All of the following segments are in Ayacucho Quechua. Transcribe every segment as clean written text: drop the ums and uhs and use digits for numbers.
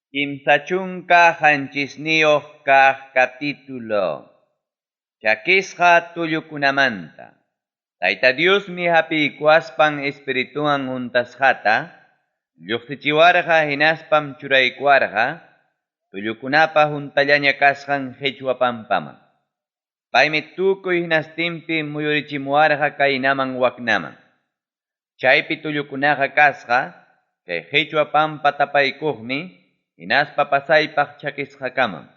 37 kaq capítulo. Chakisqa tullukunamanta. Tayta Diosmi hapiykuwaspan Espirituwan huntasqata lluqsichiwarqa hinaspam churaykuwarqa tullukunapa huntallaña kasqan qichwa pampaman. Paymi tukuy hinastinpi muyurichimuwarqa kaynaman waknaman. Chaypi tullukunaqa kasqa chay qichwa pampa tapaykuqmi hinaspa pasaypaq chakisqakamam.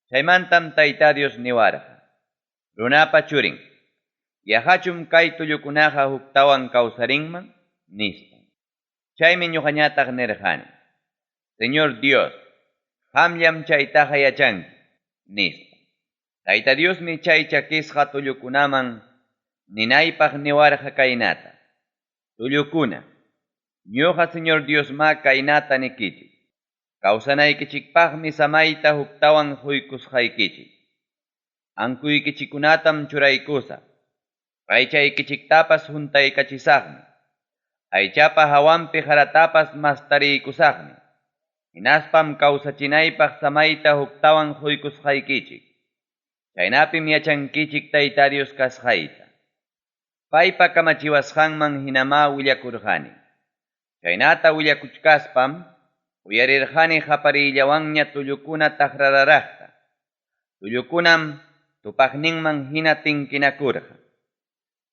Chaymantam Tayta Dios niwarqa: Runapa churin, yaqachum kay tullukunaqa huktawan kawsarinman? nispa. Chaymi ñuqañataq nirqani: Señor Dios, qamllam chaytaqa yachanki, nispa. Tayta Diosmi chay chakisqa tullukunaman ninaypaq niwarqa kaynata: Tullukuna, ñuqa Señor Diosmá kaynata nikichik: Kawsanaykichikpaqmi samayta huktawan quykusqaykichik. Ankuykichikkunatam churaykusaq, aychaykichiktapas huntaykachisaqmi, aychapa hawanpi qaratapas mastariykusaqmi, hinaspam kawsachinaypaq samayta huktawan quykusqaykichik. Chaynapim yachankichik Tayta Dios kasqayta. Paypa kamachiwasqanman hinamá willakurqani. Chaynata willakuchkaspam uyarirqani qapariyllawanña tullukuna taqrararaqta. Tullukunam tupaqninman hina tinkinakurqa.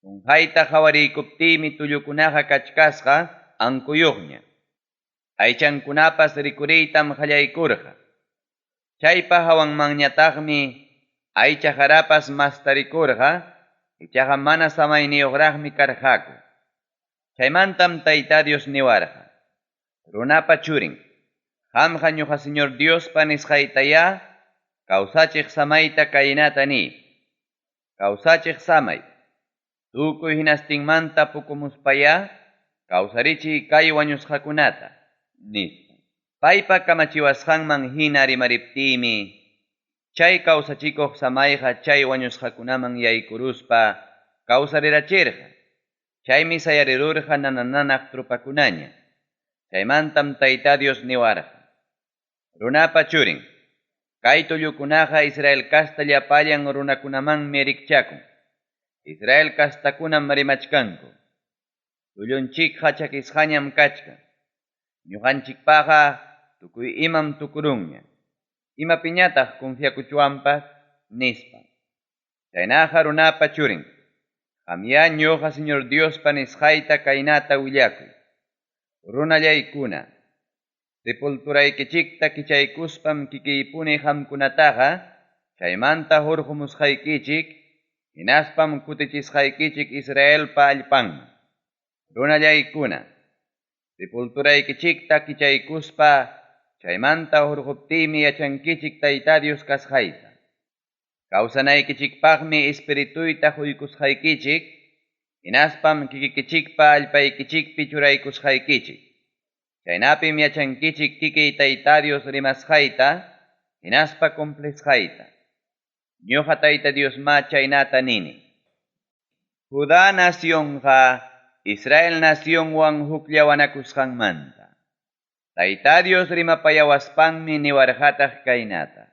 Qunqayta qawariykuptiymi tullukunaqa kachkasqa ankuyuqña. Aychankunapas rikuriytam qallaykurqa. Chaypa hawanmanñataqmi aycha qarapas mastarikurqa, ichaqa mana samayniyuqraqmi karqaku. Chaymantam Tayta Dios niwarqa: Runapa churin, qamqa ñuqa Señor Diospa nisqaytayá kawsachiq samayta kaynata niy: Kawsachiq samay, tukuy hinastinmanta pukumuspayá kawsarichiy kay wañusqakunata, nispa. Paypa kamachiwasqanman hina rimariptiymi chay kawsachikuq samayqa chay wañusqakunaman yaykuruspa kawsarirachirqa. Chaymi sayarirurqa nana-nanaq tropakunaña. Chaymantam Tayta Dios niwarqa: Runapa churin, kay tullukunaqa Israel casta llapallan runakunamanmi rikchakun. Israel castakunam rimachkanku: Tullunchikqa chakisqañam kachkan. Ñuqanchikpaqa tukuy imam tukurunña. Imapiñataq confiakuchwanpas? nispa. Chaynaqa runapa churin, qamyá ñuqa Señor Diospa nisqayta kaynata willakuy: Runallaykuna, sepulturaykichikta kichaykuspam kikiypuni qamkunataqa chaymanta hurqumusqaykichik, hinaspam kutichisqaykichik Israelpa allpanman. Runallaykuna, sepulturaykichikta kichaykuspa chaymanta hurquptiymi yachankichik Tayta Dios kasqayta. Kawsanaykichikpaqmi Espirituyta quykusqaykichik, hinaspam kikikichikpa allpaykichikpi churaykusqaykichik. Chaynapim yachankichik kikiy Tayta Dios rimasqayta hinaspa cumplisqayta. Ñuqa Tayta Diosmá chaynata nini. Judá nacionqa Israel nacionwan hukllawanakusqanmanta. Tayta Dios rimapayawaspanmi niwarqataq kaynata: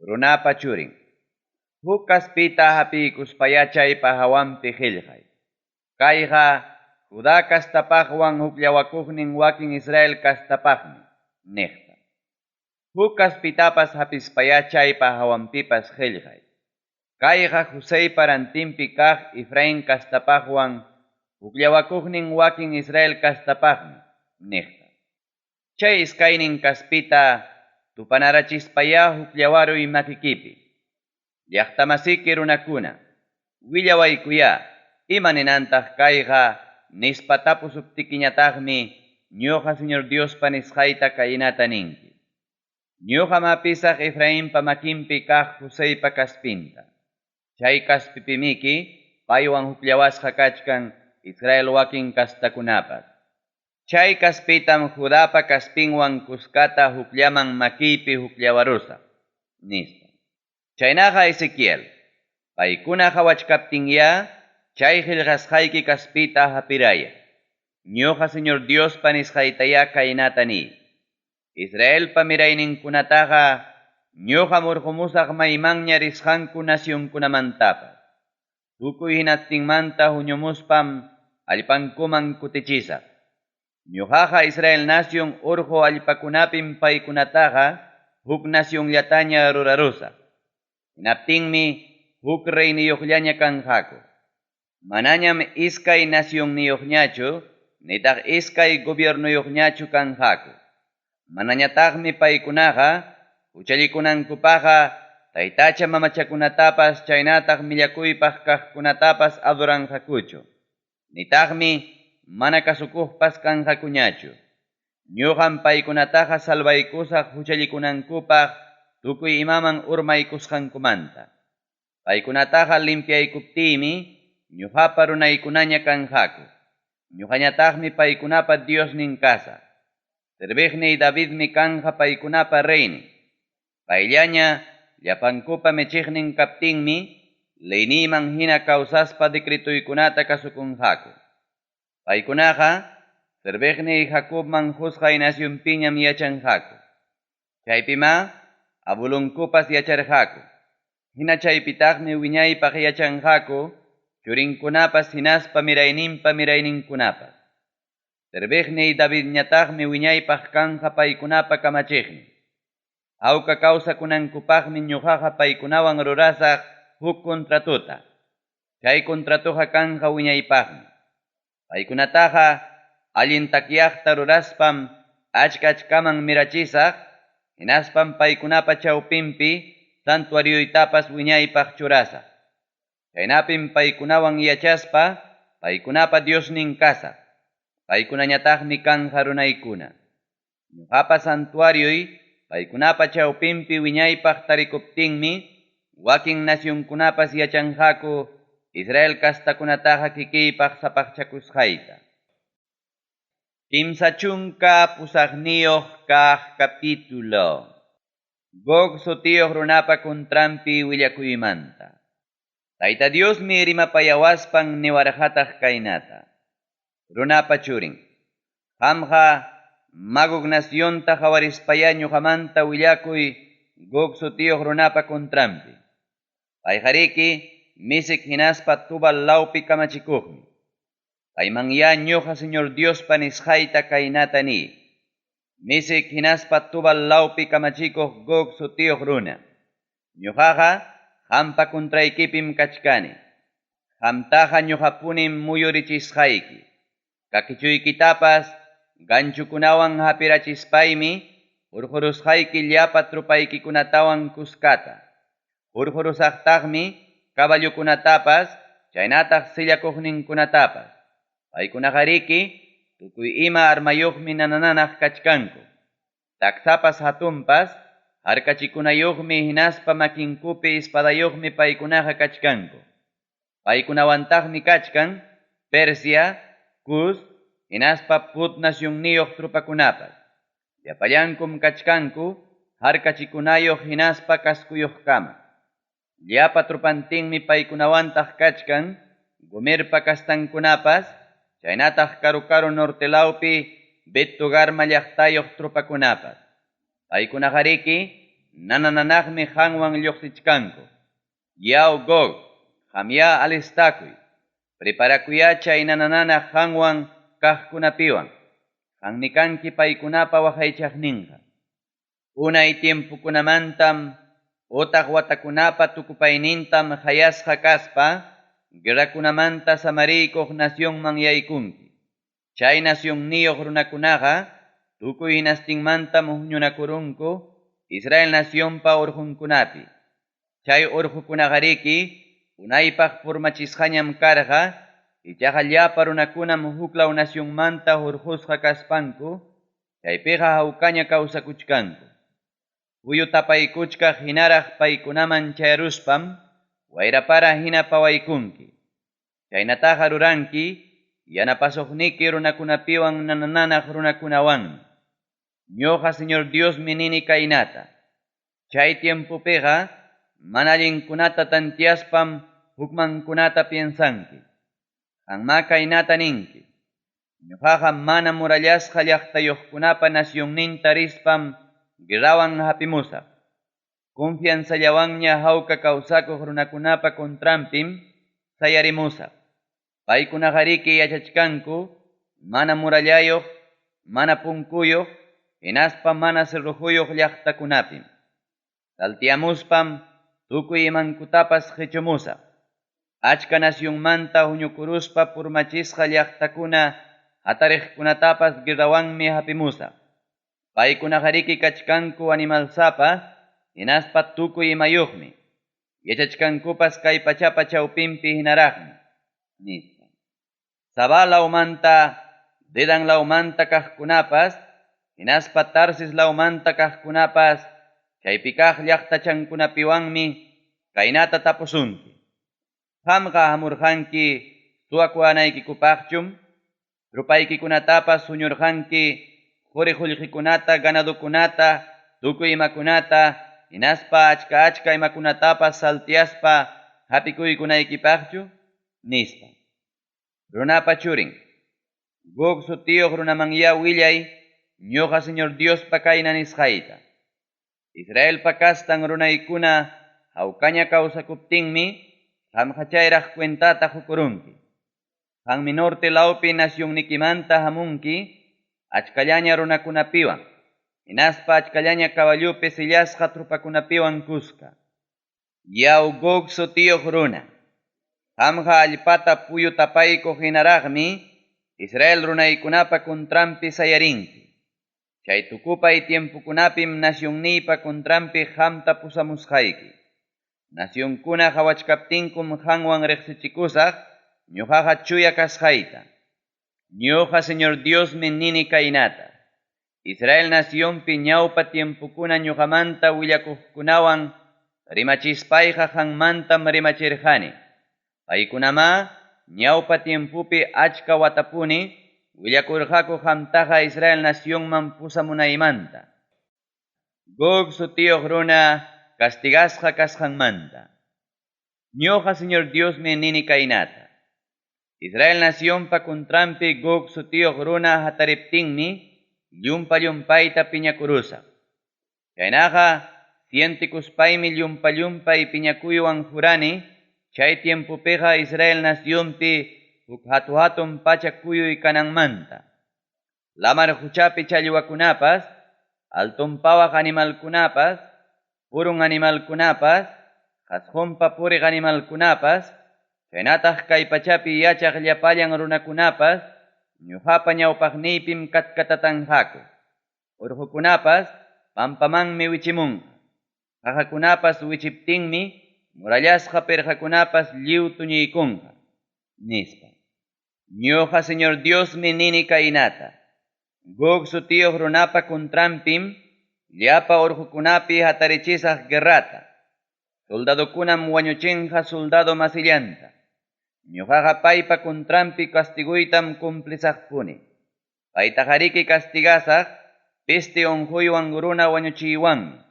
Runapa churin, huk kaspita hapiykuspayá chaypa hawanpi qellqay: Kayqa Judá castapaqwan hukllawakuqnin wakin Israel castapaqmi, niqta. Huk kaspitapas hapispayá chaypa hawanpipas qellqay: Kayqa Joseypa rantinpi kaq Efraín castapaqwan hukllawakuqnin wakin Israel castapaqmi, niqta. Chay iskaynin kaspita tupanarachispayá hukllawaruy makikipi. Llaqtamasiki runakuna, willawaykuyá, ima ninantaq kayqa nispa tapusuptikiñataqmi ñuqa Señor Diospa nisqayta kaynata ninki: Ñuqam hapisaq Efrainpa makinpi kaq Joseypa kaspinta. Chay kaspipimiki paywan hukllawasqa kachkan Israel wakin castakunapas. Chay kaspitam Judapa kaspinwan kuskata hukllaman makiypi hukllawarusaq, nispa. Chaynaqa Ezequiel, paykuna qawachkaptinyá chay qellqasqayki kaspita hapiraya. Ñuqa Señor Diospa nisqaytayá kaynata niy: Israelpa mirayninkunataqa ñoqam hurqomusaq maymanña risqanku nacionkunamantapas. Tukuy hinastinmanta huñumuspam allpankuman kutichisaq. Ñoqaqa Israel nacion orqo allpakunapim paykunataqa huk nacionllataña rurarusaq. Hinaptinmi huk reyniyuqllaña kanqaku. Manañam iskay nacionniyuqñachu nitaq iskay gobiernoyuqñachu kanqaku. Manañataqmi paykunaqa huchallikunankupaqqa taytacha mamachakunatapas chaynataq millakuypaq kaqkunatapas adoranqakuchu. Nitaqmi mana kasukuqpas kanqakuñachu. Ñoqam paykunataqa salvaykusaq huchallikunankupaq tukuy imaman urmaykusqankumanta. Paykunataqa limpiaykuptiymi ñoqapa runaykunaña kanqaku. Ñoqañataqmi paykunapa Diosnin kasaq. Serviqniy Davidmi kanqa paykunapa reynin. Payllaña llapankupa michiqnin kaptinmi leyniyman hina kawsaspa decretoykunata kasukunqaku. Paykunaqa serviqniy Jacobman qosqay nacionpiñam yachanqaku. Chaypimá abuelonkupas yacharqaku. Hina chaypitaqmi wiñaypaq yachanqaku churinkunapas hinaspa mirayninpa mirayninkunapas. Serviqniy Davidñataqmi wiñaypaq kanqa paykunapa kamachiqnin. Hawka kawsakunankupaqmi ñoqaqa paykunawan rurasaq huk contratota. Chay contratoqa kanqa wiñaypaqmi. Paykunataqa allin takyaqta ruraspam achka-achkaman mirachisaq, hinaspam paykunapa chawpinpi santuarioytapas wiñaypaq churasaq. Chaynapim paykunawan yachaspa paykunapa Diosnin kasaq. Paykunañataqmi kanqa runaykuna. Ñoqapa santuarioy paykunapa chawpinpi wiñaypaq tarikuptinmi wakin nacionkunapas yachanqaku Israel castakunataqa kikiypaq sapaqchakusqayta. 38 kaq capítulo. Gog sutiyuq runapa contranpi willakuymanta. Tayta Diosmi rimapayawaspan niwarqataq kaynata: Runapa churin, qamqa Magog nacionta qawarispayá ñoqamanta willakuy Gog sutiyuq runapa contranpi. Payqariki Mesec hinaspa Tubal lawpi kamachikuqmi. Paymanyá ñoqa Señor Diospa nisqayta kaynata niy: Mesec hinaspa Tubal lawpi kamachikuq Gog sutiyuq runa, ñoqaqa qampa contraykipim kachkani. Qamtaqa ñoqapunim muyurichisqayki. Kakichuykitapas ganchukunawan hapirachispaymi hurqurusqayki llapa tropaykikunatawan kuskata. Hurqurusaqtaqmi caballokunatapas chaynataq sillakuqninkunatapas. Paykunaqariki tukuy ima armayuqmi nanananaq kachkanku. Taksapas hatunpas harkachikunayuqmi hinaspa makinkupi espadayuqmi paykunaqa kachkanku. Paykunawantaqmi kachkan Persia, Cus, hinaspa Put nacionniyuq tropakunapas. Llapallankum kachkanku harkachikunayuq hinaspa cascuyuqkama. Llapa tropantinmi paykunawantaq kachkan Gomerpa castankunapas, chaynataq karu-karu norte lawpi Bet-togarma llaqtayuq tropakunapas. Paykunaqariki nanananaqmi qanwan lluqsichkanku. Yaw Gog, qamyá alistakuy. Preparakuyá chay nanananaq qanwan kaqkunapiwan. Qanmi kanki paykunapa waqaychaqninqa. Unay tiempokunamantam otaq watakunapa tukupaynintam qayasqa kaspa guerrakunamanta samariykuq nacionman yaykunki. Chay nacionniyuq runakunaqa tukuy hinastinmantam huñunakurunku Israel nacionpa orqonkunapi. Chay orqokunaqariki unaypaq purmachisqañam karqa, ichaqa llapa runakunam huklaw nacionmanta hurqusqa kaspanku chaypiqa hawkaña kawsakuchkanku. Puyu tapaykuchkaq hinaraq paykunaman chayaruspam wayrapara hina pawaykunki. Chaynataqa ruranki yanapasuqniki runakunapiwan nanananaq runakunawanmi. Ñoqa Señor Diosmi nini kaynata: Chay tiempopiqa mana allinkunata tanteaspam hukmankunata piensanki. Qanmá kaynata ninki: Ñoqaqa mana murallasqa llaqtayuqkunapa nacionninta rispam guerrawan hapimusaq. Confianzallawanña hawka kawsakuq runakunapa contranpim sayarimusaq. Paykunaqariki yachachkanku mana murallayuq, mana punkuyuq hinaspa mana cerrojuyuq llaqtakunapim. Salteamuspam tukuy imankutapas qechumusaq. Achka nacionmanta huñukuruspa purmachisqa llaqtakuna hatariqkunatapas guerrawanmi hapimusaq. Paykunaqariki kachkanku animalsapa hinaspa tukuy imayuqmi. Yachachkankupas kay pachapa chawpinpi hinaraqmi, nispa. Sabá lawmanta, Dedan lawmanta kaqkunapas hinaspa Tarsis lawmanta kaqkunapas chaypi kaq llaqtachankunapiwanmi kaynata tapusunki: Qamqa hamurqanki suwakuwanaykikupaqchum? Tropaykikunatapas huñurqanki qori-qollqekunata, ganadokunata, tukuy imakunata hinaspa achka-achka imakunatapas salteaspa hapikuykunaykipaqchu? Nispa. Runapa churin, Gog sutiyuq runamanyá willay ñoqa Señor Diospa kayna nisqayta: Israelpa castan runaykuna hawkaña kawsakuptinmi qamqa chayraq cuentata qokurunki. Qanmi norte lawpi nacionnikimanta hamunki achkallaña runakunapiwan hinaspa achkallaña caballopi sillasqa tropakunapiwan kuska. Yaw Gog sutiyuq runa, qamqa allpata puyu tapaykuq hinaraqmi Israel runaykunapa contranpi sayarinki. Chay tukupay tiempokunapim nacionniypa contranpi qamta pusamusqayki. Nacionkuna qawachkaptinkum qanwan reqsichikusaq ñoqaqa chuya kasqayta. Ñoqa Señor Diosmi nini kaynata: Israel nacionpi ñawpa tiempokuna ñoqamanta willakuqkunawan rimachispayqa qanmantam rimachirqani. Paykunamá ñawpa tiempopi achka watapuni willakurqaku qamtaqa Israel nacionman pusamunaymanta. Gog sutiyuq runa castigasqa kasqanmanta. Ñoqa Señor Diosmi nini kaynata: Israel nacionpa contranpi Gog sutiyuq runa hatariptinmi llumpa-llumpayta piñakurusaq. Chaynaqa sientikuspaymi llumpa-llumpay piñakuywan jurani chay tiempopiqa Israel nacionpi huk hatu-hatun pacha kuyuy kananmanta. Lamar qochapi challwakunapas, alton pawaq animalkunapas, purun animalkunapas, qasqonpa puriq animalkunapas, chaynataq kay pachapi yachaq llapallan runakunapas ñoqapa ñawpaqniypim katkatatanqaku. Orqokunapas pampamanmi wichimunqa. Qaqakunapas wichiptinmi murallasqa perqakunapas lliw tuñiykunqa, nispa. Ñoqa Señor Diosmi nini kaynata: Gog sutiyuq runapa contranpim llapa orqokunapi hatarichisaq guerrata. Soldadokunam wañuchinqa soldado masillanta. Ñoqaqa paypa contranpi castigoytam cumplisaqpuni. Paytaqariki castigasaq peste onqoywan runa wañuchiywanmi.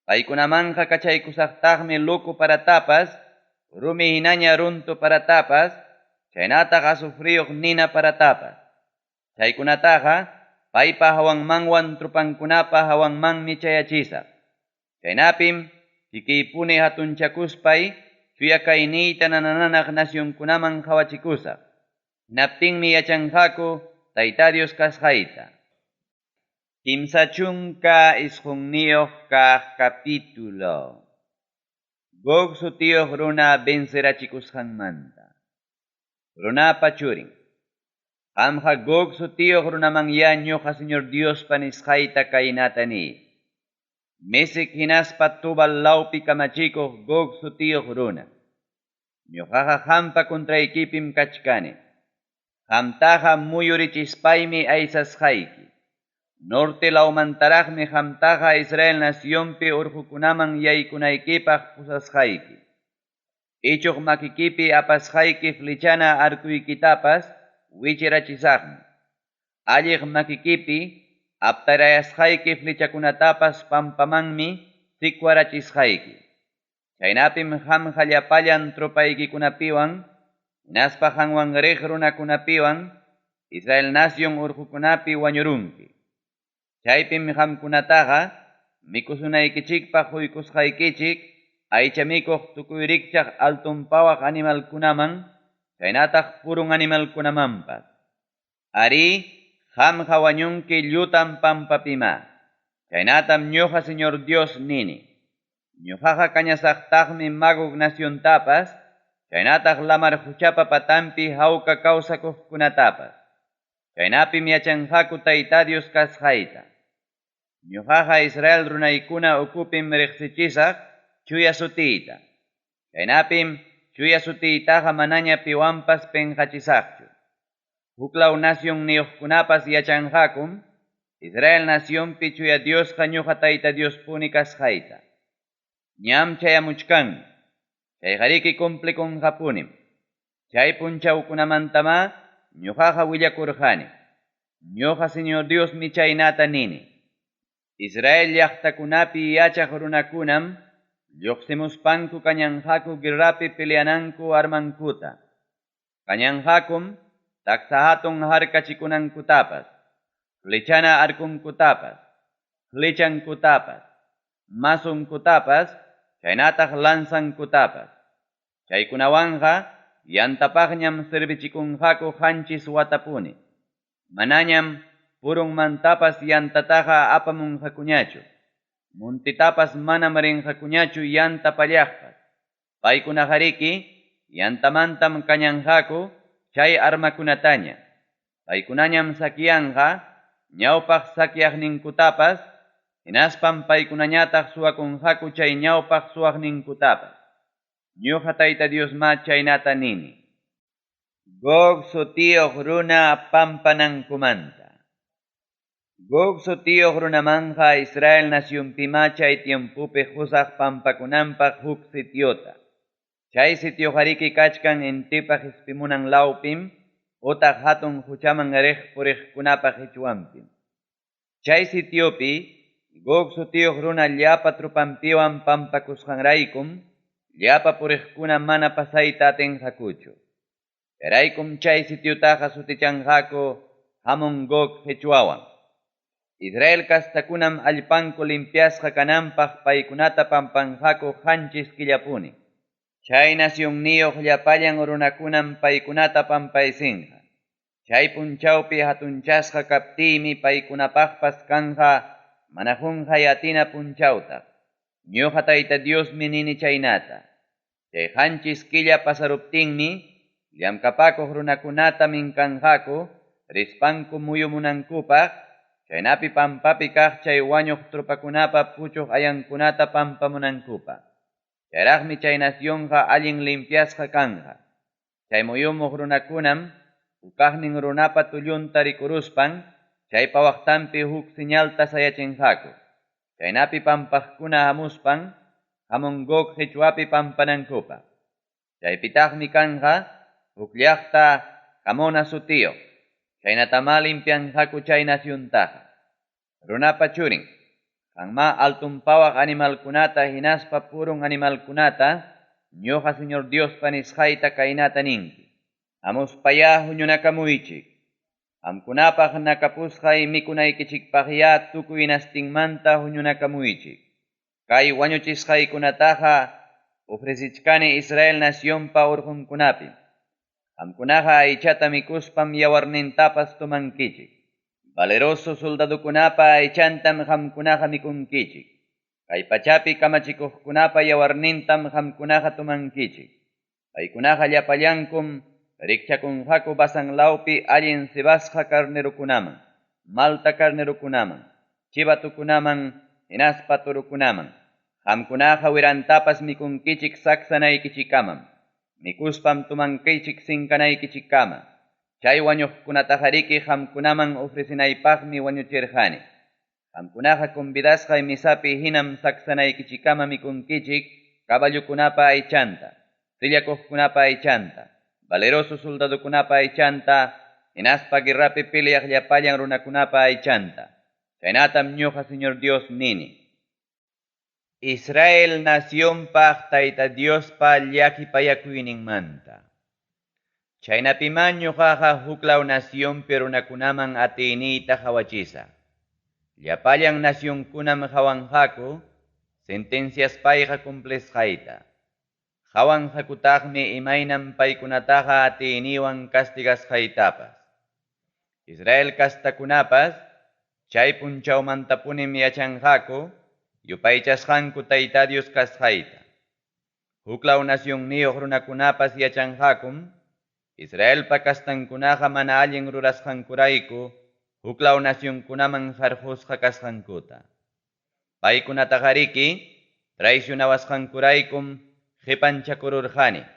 Paykunamanqa kachaykusaqtaqmi loco paratapas, rumi hinaña runtu paratapas, chaynataq azufriyuq nina paratapas. Chaykunataqa paypa hawanmanwan tropankunapa hawanmanmi chayachisaq. Chaynapim kikiypuni hatunchakuspay chuya kayniyta nana-nanaq nacionkunaman qawachikusaq. Hinaptinmi yachanqaku Tayta Dios kasqayta. 39 kaq capítulo. Gog sutiyuq runa vencerachikusqanmanta. Runapa churin, qamqa Gog sutiyuq runamanyá ñoqa Señor Diospa nisqayta kaynata niy: Mesec hinaspa Tubal lawpi kamachikuq Gog sutiyuq runa, ñoqaqa qampa contraykipim kachkani. Qamtaqa muyurichispaymi aysasqayki. Norte lawmantaraqmi qamtaqa Israel nacionpi orqokunaman yaykunaykipaq pusasqayki. Ichoq makikipi apasqayki flechana arcoykitapas wichirachisaqmi. Alleq makikipi aptarayasqayki flechakunatapas pampamanmi sikwarachisqayki. Chaynapim qamqa llapallan tropaykikunapiwan hinaspa qanwan riq runakunapiwan Israel nacion orqokunapi wañurunki. Chaypim qamkunataqa mikusunaykichikpaq qoykusqaykichik aycha mikuq tukuy rikchaq alton pawaq animalkunaman chaynataq purun animalkunamanpas. Arí, qamqa wañunki llutan pampapimá. Chaynatam ñoqa Señor Dios nini. Ñoqaqa kañasaqtaqmi Magog naciontapas chaynataq lamar qochapa patanpi hawka kawsakuqkunatapas. Chaynapim yachanqaku Tayta Dios kasqayta. Ñoqaqa Israel runaykuna ukupim reqsichisaq chuya sutiyta. Chaynapim chuya sutiytaqa manaña piwanpas penqachisaqchu. Huklaw nacionniyuqkunapas yachanqakum Israel nacionpi chuya Diosqa ñoqa Tayta Diospuni kasqayta. Ñam chayamuchkanmi. Chayqariki cumplikunqapunim. Chay punchawkunamantamá ñoqaqa willakurqani. Ñoqa Señor Diosmi chaynata nini. Israel llaqtakunapi yachaq runakunam lloqsimuspanku kañanqaku guerrapi peleananku armankuta. Kañanqakum taksa hatun harkachikunankutapas, flechana arconkutapas, flechankutapas, mazonkutapas chaynataq lanzankutapas. Chaykunawanqa yantapaqñam servichikunqaku qanchis watapuni. Manañam purunmantapas yantataqa apamunqakuñachu. Montetapas manam rinqakuñachu yanta pallaqpas. Paykunaqariki yantamantam kañanqaku chay armakunataña. Paykunañam saqueanqa ñawpaq saqueaqninkutapas, hinaspam paykunañataq suwakunqaku chay ñawpaq suwaqninkutapas. Ñoqa Tayta Diosmá chaynata nini. Gog sutiyuq runa pampanankumanta. Gog sutiyuq runamanqa Israel nacionpimá chay tiempopi qosaq pampakunanpaq huk sitiota. Chay sitioqariki kachkan intipa qespimunan lawpim otaq hatun qochaman riq puriqkunapa qechwanpim. Chay sitiopi Gog sutiyuq runa llapa tropanpiwan pampakusqanraykum llapa puriqkuna mana pasayta atinqakuchu. Chayraykum chay sitiotaqa sutichanqaku Hamon Gog qechwawan. Israel castakunam allpanku limpiasqa kananpaq paykunata pampanqaku qanchis killapuni. Chay nacionniyuq llapallan runakunam paykunata pampaysinqa. Chay punchawpi hatunchasqa kaptiymi paykunapaqpas kanqa mana qonqay atina punchawtaq. Ñoqa Tayta Diosmi nini chaynata. Chay qanchis killa pasaruptinmi llamkapakuq runakunata minkanqaku rispanku muyumunankupaq, chaynapi pampapi kaq chay wañuq tropakunapa puchuq ayankunata pampamunankupaq. Chayraqmi chay nacionqa allin limpiasqa kanqa. Chay muyumuq runakunam hukaqnin runapa tullunta rikuruspan chaypa waqtanpi huk señalta sayachinqaku. Chaynapi pampaqkuna hamuspan Hamon Gog qechwapi pampanankupaq. Chaypitaqmi kanqa huk llaqta Hamona sutiyuq. Chaynatamá limpianqaku chay naciontaqa. Runapa churin, qanmá alton pawaq animalkunata hinaspa purun animalkunata ñoqa Señor Diospa nisqayta kaynata ninki. Hamuspayá huñunakamuychik. Qamkunapaq nakapusqay mikunaykichikpaqyá tukuy hinastinmanta huñunakamuychik. Kay wañuchisqaykunataqa ofrecichkani Israel nacionpa orqonkunapim. Qamkunaqa aychata mikuspam yawarnintapas tomankichik. Valeroso soldadokunapa aychantam qamkunaqa mikunkichik. Kay pachapi kamachikuqkunapa yawarnintam qamkunaqa tomankichik. Paykunaqa llapallankum rikchakunqaku Basán lawpi allin cebasqa carnerokunaman, malta carnerokunaman, chivatokunaman hinaspa torokunaman. Qamkunaqa wirantapas mikunkichik saksanaykichikkamam. Mikuspam tomankichik sinkanaykichikkama. Chay wañuqkunataqariki qamkunaman ofrecenaypaqmi wañuchirqani. Qamkunaqa convidasqay mesapi hinam saksanaykichikkama mikunkichik caballokunapa aychanta, sillakuqkunapa aychanta, valeroso soldadokunapa aychanta, hinaspa guerrapi peleaq llapallan runakunapa aychanta. Chaynatam ñoqa Señor Dios nini. Israel nacionpaq Tayta Diospa llakipayakuyninmanta. Chaynapimá ñoqaqa huklaw nacionpi runakunaman atiyniyta qawachisaq. Llapallan nacionkunam qawanqaku sentenciaspayqa cumplisqayta. Qawanqakutaqmi imaynam paykunataqa atiyniywan castigasqaytapas. Israel castakunapas chay punchawmantapunim yachanqaku yupaychasqanku Tayta Dios kasqayta. Huklaw nacionniyuq runakunapas yachanqakum Israelpa castankunaqa mana allin rurasqankurayku huklaw nacionkunaman qarqosqa kasqankuta. Paykunataqariki traicionawasqankuraykum qepanchakururqani,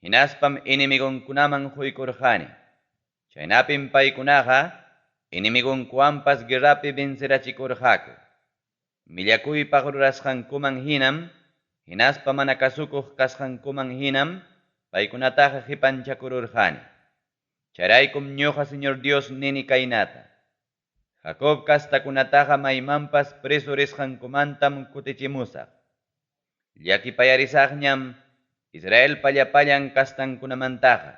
hinaspam enemigonkunaman qoykurqani. Chaynapim paykunaqa enemigonkuwanpas guerrapi vencerachikurqaku. Millakuypaq rurasqankuman hinam hinaspa mana kasukuq kasqankuman hinam paykunataqa qepanchakururqani. Chayraykum ñoqa Señor Dios nini kaynata, Jacob castakunataqa maymanpas preso risqankumantam kutichimusaq. Llakipayarisaqñam Israelpa llapallan castankunamantaqa,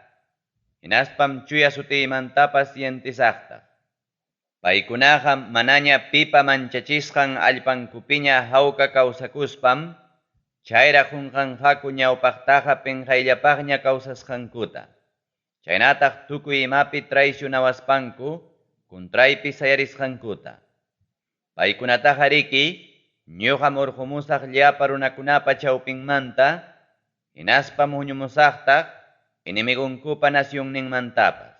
hinaspam chuya sutiymantapas sientisaqtaq. Paykunaqa manaña pipa manchachisqan allpankupiña hawka kawsakuspam, chayraq qonqanqaku ñawpaqtaqa penqayllapaqña kawsasqankuta, chaynataq tukuy imapi traicionawaspanku contraypi sayarisqankuta. Paykunataqariki ñoqam hurqumusaq llapa runakunapa chawpinmanta, hinaspam huñumusaqtaq enemigonkupa nacionninmantapas.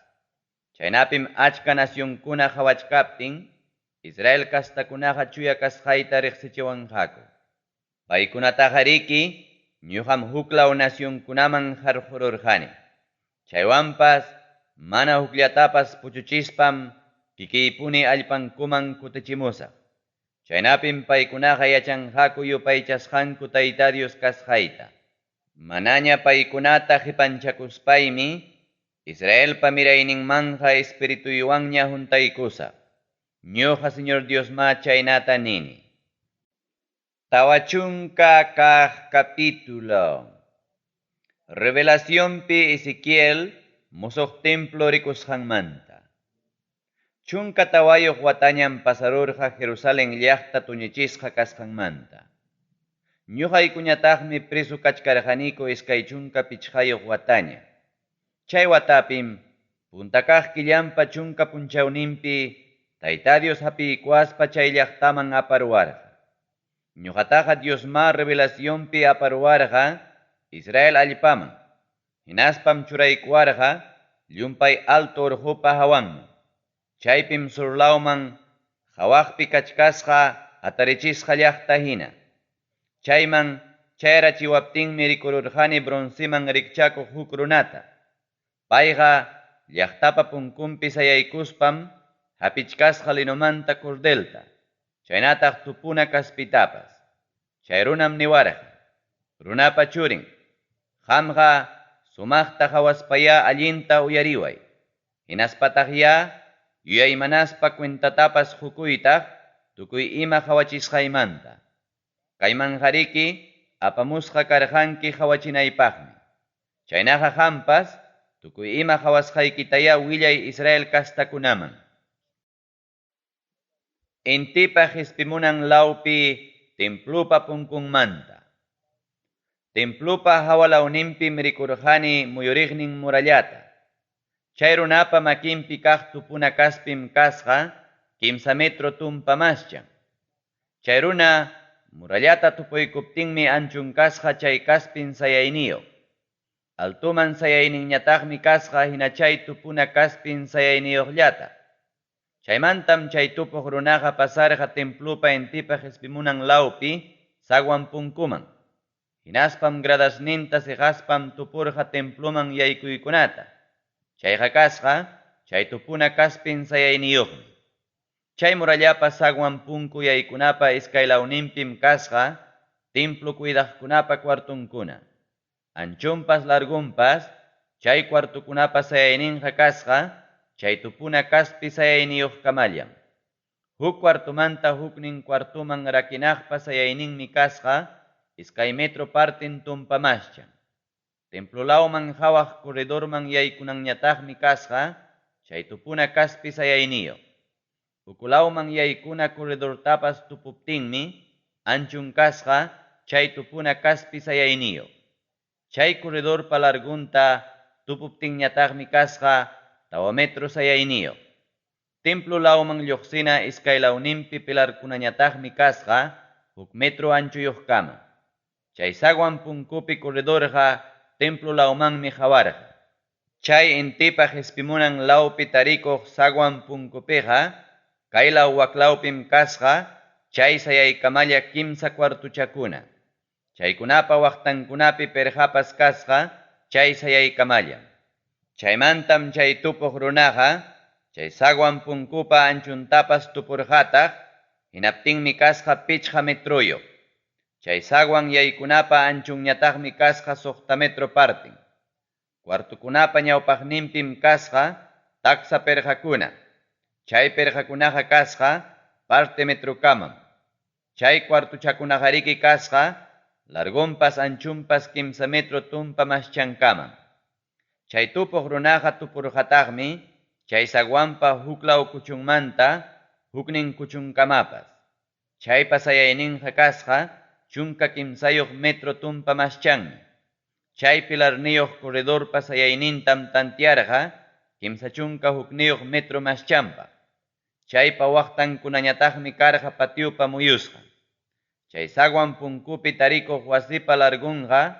Chaynapim achka nacionkuna qawachkaptin Israel castakunaqa chuya kasqayta reqsichiwanqaku. Paykunataqariki ñoqam huklaw nacionkunaman qarqururqani. Chaywanpas mana hukllatapas puchuchispam kikiypuni allpankuman kutichimusaq. Chaynapim paykunaqa yachanqaku yupaychasqanku Tayta Dios kasqayta. Manaña paykunata qepanchakuspaymi Israelpa mirayninmanqa espirituywanña huntaykusaq. Ñoqa Señor Diosmá chaynata nini. 40 kaq capítulo. Revelacionpi Ezequiel musuq templo rikusqanmanta. 14 watañam pasarurqa Jerusalén llaqta tuñichisqa kasqanmanta. Ñoqaykuñataqmi preso kachkarqaniku 25 wataña. Chay watapim, punta kaq killanpa 10 punchawninpi, Tayta Dios hapiykuwaspa chay llaqtaman aparuwarqa. Ñoqataqa Diosmá revelacionpi aparuwarqa Israel allpaman, hinaspam churaykuwarqa llumpay alto orqopa hawanman. Chaypim surlawman qawaqpi kachkasqa hatarichisqa llaqta hina. Chayman chayarachiwaptinmi rikururqani bronceman rikchakuq huk runata. Payqa llaqtapa punkunpi sayaykuspam hapichkasqa linomanta cordelta, chaynataq tupuna kaspitapas. Chay runam niwarqa: Runapa churin, qamqa sumaqta qawaspayá allinta uyariway, hinaspataqyá yuyaymanaspa cuentatapas qukuytaq tukuy ima qawachisqaymanta. Kaymanqariki apamusqa karqanki qawachinaypaqmi. Chaynaqa qampas tukuy ima qawasqaykitayá willay Israel castakunaman. Intipa qespimunan lawpi templopa punkunmanta. Templopa hawalawninpim rikurqani muyuriqnin murallata. Chay runapa makinpi kaq tupuna kaspim kasqa 3 metro tumpa maschan. Chay runa murallata tupuykuptinmi anchun kasqa chay kaspin sayayniyuq. Altoman sayayninñataqmi kasqa hina chay tupuna kaspin sayayniyuqllata. Chaymantam chay tupuq runaqa pasarqa templopa intipa qespimunan lawpi zaguan punkuman. Hinaspam gradasninta seqaspam tupurqa temploman yaykuykunata. Chayqa kasqa chay tupuna kaspin sayayniyuqmi. Chay murallapa zaguan punku yaykunapa iskaylawninpim kasqa templo cuidaqkunapa cuartonkuna. Anchonpas largonpas chay cuartokunapa sayayninqa kasqa chay tupuna kaspi sayayniyuqkamallam. Huk cuartomanta huknin cuartoman rakinaqpa sayayninmi kasqa 2 metro parten tumpa maschan. Templo lawman qawaq corredorman yaykunanñataqmi kasqa chay tupuna kaspi sayayniyuq. Uku lawman yaykuna corredortapas tupuptinmi anchon kasqa chay tupuna kaspi sayayniyuq. Chay corredorpa largonta tupuptinñataqmi kasqa 4 metro sayayniyuq. Templo lawman lluqsina iskay lawninpi pilarkunañataqmi kasqa 1 metro anchoyuqkama. Chay zaguan punkupi corredorqa templo lawmanmi qawarqa. Chay intipa qespimunan lawpi tarikuq zaguan punkupiqa kaylaw waklawpim kasqa chay sayaykamalla 3 cuartochakuna. Chaykunapa waqtankunapi perqapas kasqa chay sayaykamallam. Chaymantam chay tupuq runaqa chay zaguan punkupa anchuntapas tupurqataq, hinaptinmi kasqa 5 metroyuq. Chay zaguan yaykunapa anchunñataqmi kasqa 6 metro parten. Cuartokunapa ñawpaqninpim kasqa taksa perqakuna. Chay perqakunaqa kasqa parte metrokamam. Chay cuartochakunaqariki kasqa largonpas anchunpas 3 metro tumpa maschankamam. Chay tupuq runaqa tupurqataqmi chay zaguanpa huklaw kuchunmanta huknin kuchunkamapas. Chaypa sayayninqa kasqa 13 metro tumpa maschanmi. Chay pilarniyuq corredorpa sayaynintam tantearqa 31 metro maschanpaq. Chaypa waqtankunañataqmi karqa patiopa muyusqan. Chay zaguan punkupi tarikuq wasipa largonqa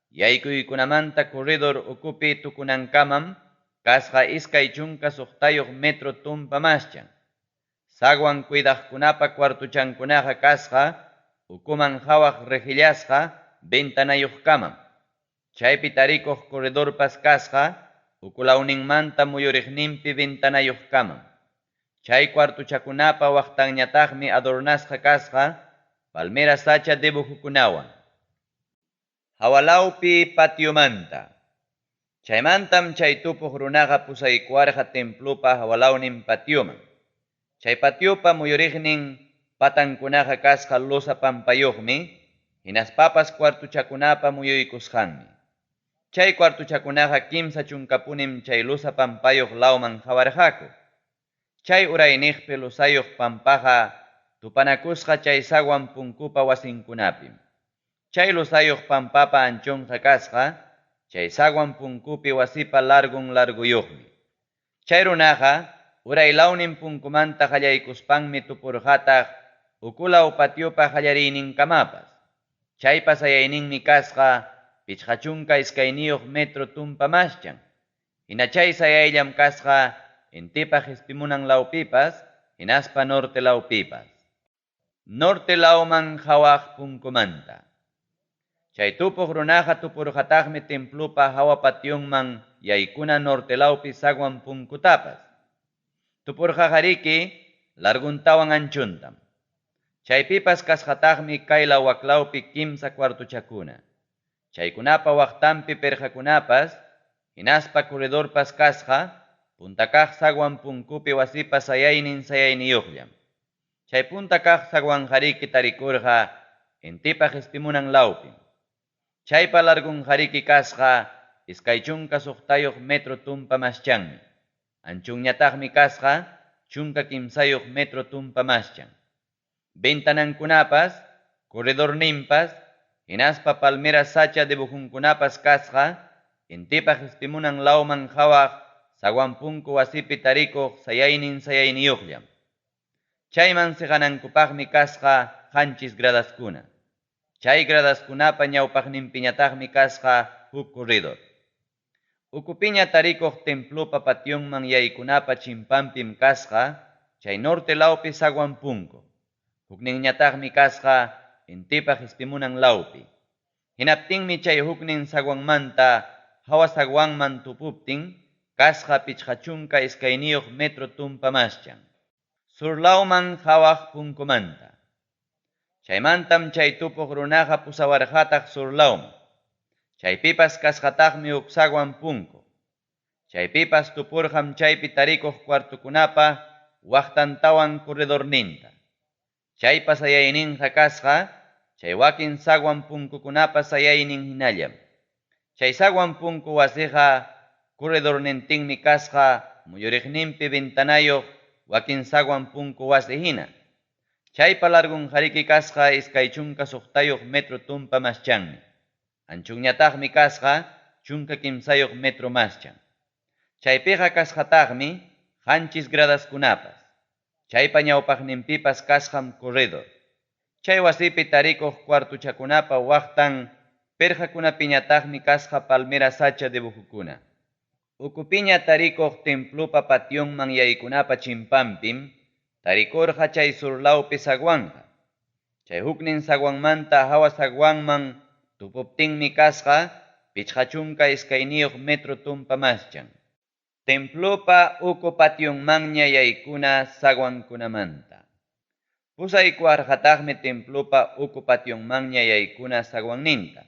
yaykuykunamanta corredor ukupi tukunankamam kasqa 26 metro tumpa maschan. Zaguan cuidaqkunapa cuartochankunaqa kasqa ukuman qawaq rejillasqa ventanayuqkamam. Chaypi tarikuq corredorpas kasqa ukulawninmanta muyuriqninpi ventanayuqkamam. Chay cuartochakunapa waqtanñataqmi adornasqa kasqa palmera sacha dibujokunawan. Hawalawpi patiomanta. Chaymantam chay tupuq runaqa pusaykuwarqa templopa hawalawnin patioman. Chay patiopa muyuriqnin patankunaqa kasqa losa pampayuqmi, hinaspapas cuartochakunapa muyuykusqanmi. Chay cuartochakunaqa 30punim chay losa pampayuq lawman qawarqaku. Chay urayniqpi losayuq pampaqa tupanakusqa chay zaguan punkupa wasinkunapim. Chay losayuq pampapa anchonqa kasqa chay zaguan punkupi wasipa largon largoyuqmi. Chay runaqa uraylawnin punkumanta qallaykuspanmi tupurqataq ukulaw patiopa qallariyninkamapas. Chaypa sayayninmi kasqa 52 metro tumpa maschan. Hina chay sayayllam kasqa intipa qespimunan lawpipas hinaspa norte lawpipas. Norte lawman qawaq punkumanta. Chay tupuq runaqa tupurqataqmi templopa hawa pationman yaykuna norte lawpi zaguan punkutapas. Tupurqaqariki larguntawan anchuntam. Chaypipas kasqataqmi kaylaw waklawpi 3 cuartochakuna. Chaykunapa waqtanpi perqakunapas hinaspa corredorpas kasqa punta kaq zaguan punkupi wasipa sayaynin sayayniyuqllam. Chay punta kaq zaguanqariki tarikurqa intipa qespimunan lawpim. Chaypa largonqariki kasqa 26 metro tumpa maschanmi. Anchunñataqmi kasqa 13 metro tumpa maschan. Ventanankunapas, corredorninpas, hinaspa palmera sacha dibujunkunapas kasqa intipa qespimunan lawman qawaq zaguan punku wasipi tarikuq sayaynin sayayniyuqllam. Chayman siqanankupaqmi kasqa 7 gradaskuna. Chay gradaskunapa ñawpaqninpiñataqmi kasqa huk corredor. Ukupiña tarikuq templopa pationman yaykunapa chimpanpim kasqa chay norte lawpi zaguan punku. Hukninñataqmi kasqa intipa qespimunan lawpi. Hinaptinmi chay huknin zaguanmanta hawa zaguanman tupuptin kasqa 52 metro tumpa maschan. Surlawman qawaq punkumanta. Chaymantam chay tupuq runaqa pusawarqataq surlawman. Chaypipas kasqataqmi huk zaguan punku. Chaypipas tupurqam chaypi tarikuq cuartokunapa waqtantawan corredorninta. Chaypa sayayninqa kasqa chay wakin zaguan punkukunapa sayaynin hinallam. Chay zaguan punku wasiqa corredornintinmi kasqa muyuriqninpi ventanayoq wakin zaguan punku wasi hina. Chaypa largonqariki kasqa 26 metro tumpa maschanmi. Anchonñataqmi kasqa 13 metro maschan. Chaypiqa kasqataqmi 7 gradaskunapas. Chaypa ñawpaqninpipas kasqam corredor. Chay wasipi tarikuq cuartochakunapa waqtan perqakunapiñataqmi kasqa palmera sacha dibujokuna. Ukupiña tarikuq templopa pationman yaykunapa chimpanpim tarikurqa chay surlawpi zaguanqa. Chay huknin zaguanmanta hawa zaguanman tupuptinmi kasqa 52 metro tumpa maschan. Templopa uku pationmanña yaykuna zaguankunamanta. Pusaykuwarqataqmi templopa uku pationmanña yaykuna zaguanninta.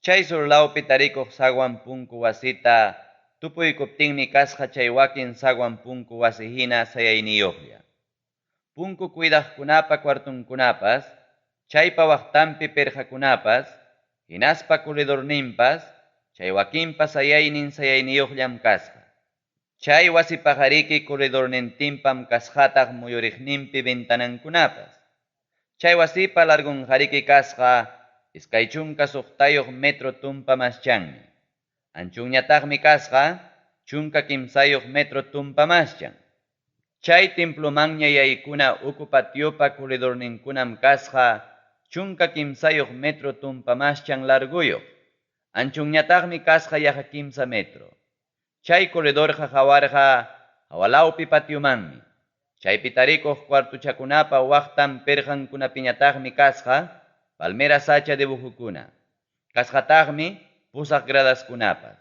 Chay surlawpi tarikuq zaguan punku wasita tupuykuptinmi kasqa chay wakin zaguan punku wasi hina sayayniyuqlla. Punku cuidaqkunapa cuartonkunapas, chaypa waqtanpi perqakunapas, hinaspa corredorninpas, chay wakinpa sayaynin sayayniyuqllam kasqa. Chay wasipaqariki corredornintinpam kasqataq muyuriqninpi ventanankunapas. Chay wasipa largonqariki kasqa 26 metro tumpa maschanmi. Anchonñataqmi kasqa 13 metro tumpa maschan. Chay templomanña yaykuna uku patiopa corredorninkunam kasqa 13 metro tumpa maschan largoyuq. Anchonñataqmi kasqa yaqa 3 metro. Chay corredorqa qawarqa hawalawpi patiomanmi. Chaypi tarikuq cuartochakunapa waqtan perqankunapiñataqmi kasqa palmera sacha dibujokuna. Kasqataqmi 8 gradaskunapas.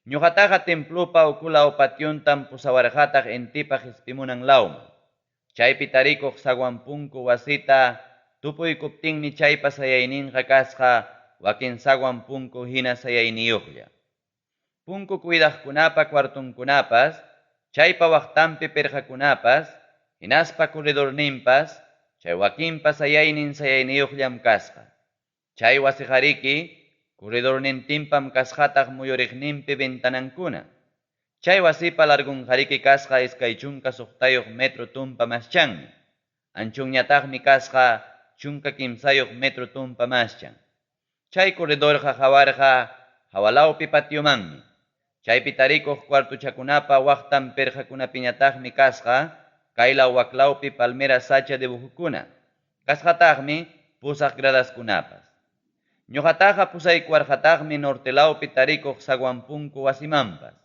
Ñuqataqa templopa ukulaw pationtam pusawarqataq intipa qispimunan lawman. Chaypi tarikuq zaguan punku wasita tupuykuptinmi chaypa sayayninqa kasqa wakin zaguan punku hina sayayniyuqlla. Punku cuidaqkunapa cuartonkunapas, chaypa waqtanpi perqakunapas, hinaspa corredorninpas, chay wakinpa sayaynin sayayniyuqllam kasqa. Chay wasiqariki corredornintinpam kasqataq muyuriqninpi ventanankuna. Chay wasipa largonqariki kasqa 26 metro tumpa maschanmi. Anchonñataqmi kasqa 13 metro tumpa maschan. Chay corredorqa qawarqa hawalawpi patiomanmi. Chaypi tarikuq cuartochakunapa waqtan perqakunapiñataqmi kasqa kaylaw waklawpi palmera sacha dibujokuna. Kasqataqmi 8 gradaskunapas. Ñuqataqa pusaykuwarqataqmi nortelawpi tarikuq zaguan punku wasimanpas.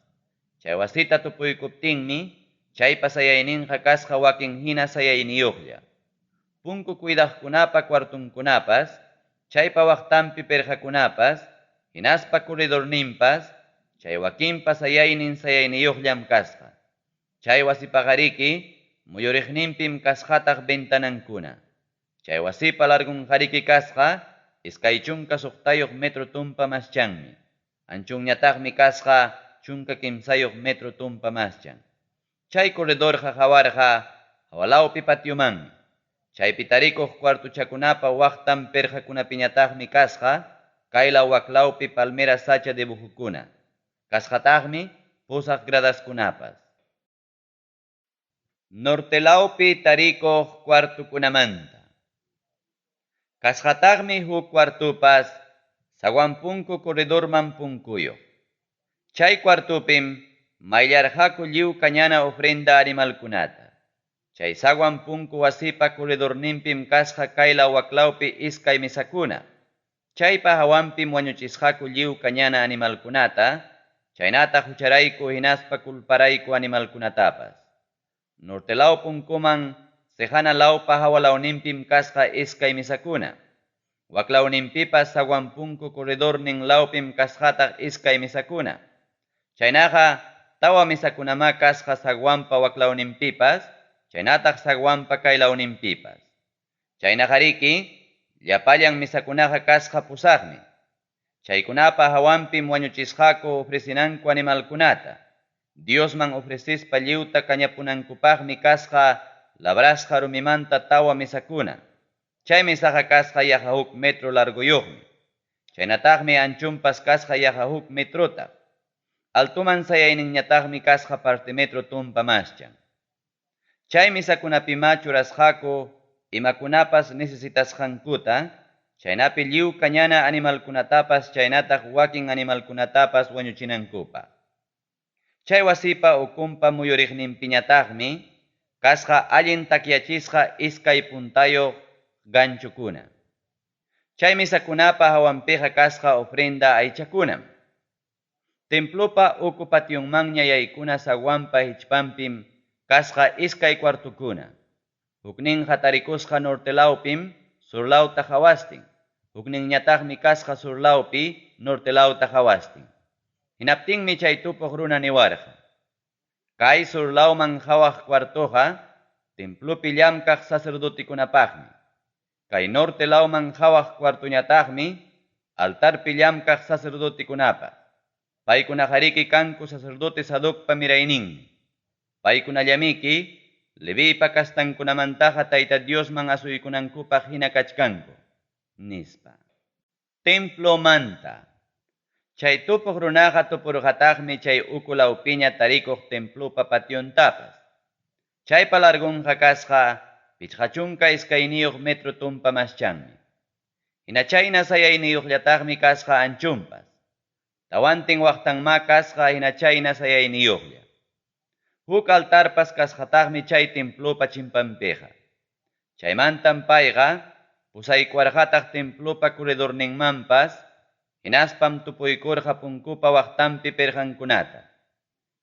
Chay wasita tupuykuptinmi chaypa sayayninqa kasqa wakin hina sayayniyuqlla. Punku cuidaqkunapa cuartonkunapas, chaypa waqtanpi perqakunapas, hinaspa corredorninpas, chay wakinpa sayaynin sayayniyuqllam kasqa. Chay wasipaqariki muyuriqninpim kasqataq ventanankuna. Chay wasipa largonqariki kasqa 26 metro tumpa maschanmi. Anchonñataqmi kasqa 13 metro tumpa maschan. Chay corredorqa qawarqa hawalawpi patiomanmi. Chaypi tarikuq cuartochakunapa waqtan perqakunapiñataqmi kasqa kaylaw waklawpi palmera sacha dibujokuna. Kasqataqmi 8 gradaskunapas. Nortelawpi tarikuq cuartokunamanta. Kasqataqmi huk cuartopas zaguan punku corredorman punkuyuq. Chay cuartopim mayllarqaku lliw kañana ofrenda animalkunata. Chay zaguan punku wasipa corredorninpim kasqa kaylaw waklawpi 2 mesakuna. Chaypa hawanpim wañuchisqaku lliw kañana animalkunata, chaynataq hucharayku hinaspa culparayku animalkunatapas. Nortelaw punkuman sejana lawpa hawalawninpim kasqa 2 mesakuna. Waklawninpipas zaguan punku corredornin lawpim kasqataq 2 mesakuna. Chaynaqa 4 mesakunamá kasqa zaguanpa waklawninpipas, chaynataq zaguanpa kaylawninpipas. Chaynaqariki llapallan mesakunaqa kasqa 8mi. Chaykunapa hawanpim wañuchisqaku ofrecinanku animalkunata. Diosman ofrecispa lliwta kañapunankupaqmi kasqa labrasqa rumimanta 4 mesakuna. Chay mesaqa kasqa yaqa 1 metro largoyuqmi. Chaynataqmi anchonpas kasqa yaqa huk metrotaq. Altoman sayayninñataqmi kasqa parte metro tumpa maschan. Chay mesakunapimá churasqaku imakunapas necesitasqankuta, chaynapi lliw kañana animalkunatapas chaynataq wakin animalkunatapas wañuchinankupaq. Chay wasipa ukunpa muyuriqninpiñataqmi kasqa allin takyachisqa iskay puntayuq ganchokuna. Chay mesakunapa hawanpiqa kasqa ofrenda aychakunam. Templopa uku pationmanña yaykuna zaguanpa hichpanpim kasqa iskay cuartokuna. Hukninqa tarikusqa norte lawpim surlawta qawastin, hukninñataqmi kasqa surlawpi norte lawta qawastin. Hinaptinmi chay tupuq runa niwarqa: Kay surlawman qawaq cuartoqa templopi llamkaq sacerdotekunapaqmi. Kay norte lawman qawaq cuartoñataqmi altarpi llamkaq sacerdotekunapaq. Paykunaqariki kanku sacerdote Sadocpa mirayninmi. Paykunallamiki Leviypa castankunamantaqa Tayta Diosman asuykunankupaq hina kachkanku, nispa. Templomanta. Chay tupuq runaqa tupurqataqmi chay uku lawpiña tarikuq templopa pationtapas. Chaypa largonqa kasqa 52 metro tumpa maschanmi. Hina chayna sayayniyuqllataqmi kasqa anchonpas. Tawantin waqtanmá kasqa hina chayna sayayniyuqlla. Huk altarpas kasqataqmi chay templopa chimpanpiqa. Chaymantam payqa pusaykuwarqataq templopa corredorninmanpas, hinaspam tupuykurqa punkupa waqtanpi perqankunata.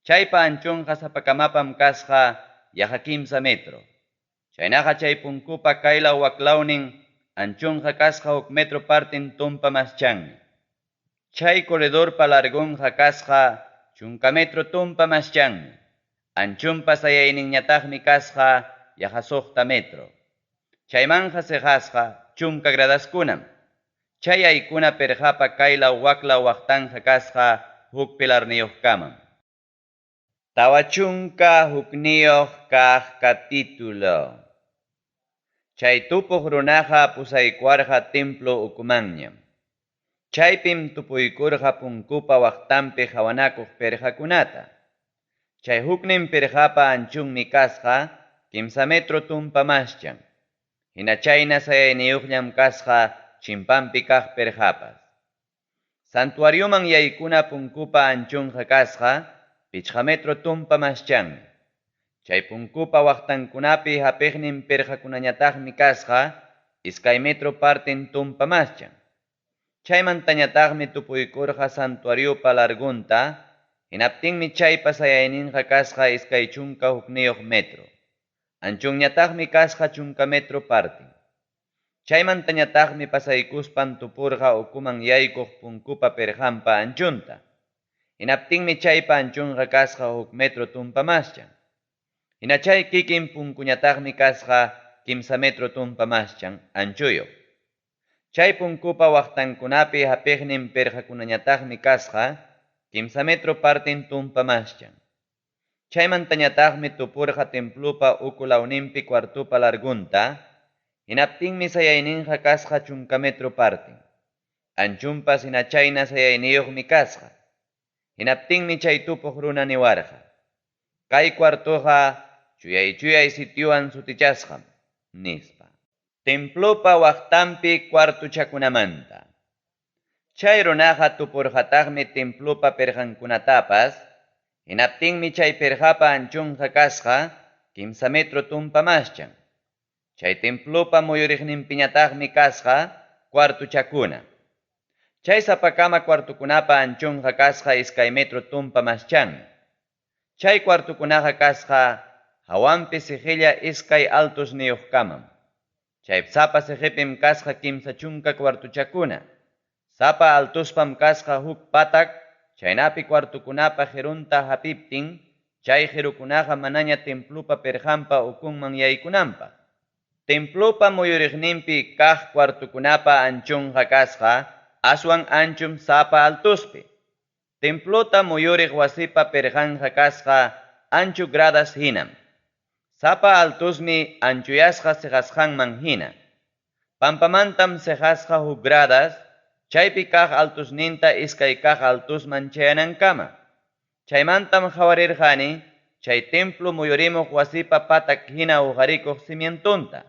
Chaypa anchonqa sapakamapam kasqa yaqa 3 metro. Chaynaqa chay punkupa kaylaw waklawnin anchonqa kasqa 1 metro parten tumpa maschanmi. Chay corredorpa largonqa kasqa 10 metro tumpa maschanmi. Anchonpa sayayninñataqmi kasqa yaqa 6 metro. Chaymanqa seqasqa 10 gradaskunam. Chay yaykuna perqapa kaylaw waklaw waqtanja kasqa huk pilarniyuqkamam. 41 kaq capítulo. Chay tupuq runaqa pusaykuwarqa templo ukumanñam. Chaypim tupuykurqa punkupa waqtanpi qawanakuq perqakunata. Chay huknin perqapa anchunmi kasqa 3 metro tumpa maschan. Hina chayna sayayniyuqllam kasqa chimpanpi kaq perqapas. Santuarioman yaykuna punkupa anchunqa kasqa 5 metro tumpa maschanmi. Chay punkupa waqtankunapi hapiqnin perqakunañataqmi kasqa 2 metro parten tumpa maschan. Chaymantañataqmi tupuykurqa santuariopa largunta, hinaptinmi chaypa sayayninqa kasqa 21 metro. Anchunñataqmi kasqa 10 metro parten. Chaymantañataqmi pasaykuspan tupurqa ukuman yaykuq punkupa perqanpa anchunta. Hinaptinmi chaypa anchunqa kasqa 1 metro tumpa maschan. Hina chay kikin punkuñataqmi kasqa 3 metro tumpa maschan anchuyuq. Chay punkupa waqtankunapi hapiqnin perqakunañataqmi kasqa 3 metro parten tumpa maschan. Chaymantañataqmi tupurqa templopa uku lawninpi cuartopa largunta, hinaptinmi sayayninqa kasqa 10 metro parten. Anchunpas hina chayna sayayniyuqmi kasqa. Hinaptinmi chay tupuq runa niwarqa: Kay cuartoqa chuyay-chuyay sitiowan sutichasqam, nispa. Templopa waqtanpi cuartochakunamanta. Chay runaqa tupurqataqmi templopa perqankunatapas, hinaptinmi chay perqapa anchunqa kasqa 3 metro tumpa maschan. Chay templopa muyuriqninpiñataqmi kasqa cuartochakuna. Chay sapakama cuartokunapa anchunqa kasqa 2 metro tumpa maschanmi. Chay cuartokunaqa kasqa hawanpi siqilla 2 altosniyuqkamam. Chay sapa siqipim kasqa 30 cuartochakuna. Sapa altospam kasqa huk patak, chaynapi cuartokunapa qirunta hapiptin, chay qirukunaqa manaña templopa perqanpa ukunman yaykunanpaq. Templopa muyuriqninpi kaq cuartokunapa anchunqa kasqa aswan anchum sapa altospi. Templota muyuriq wasipa perqanqa kasqa anchu gradas hinam. Sapa altosmi anchuyasqa seqasqanman hina. Pampamantam seqasqa huk gradas, chaypi kaq altosninta iskay kaq altosman chayanankama. Chaymantam qawarirqani chay templo muyurimuq wasipa patak hina huqarikuq cimientonta.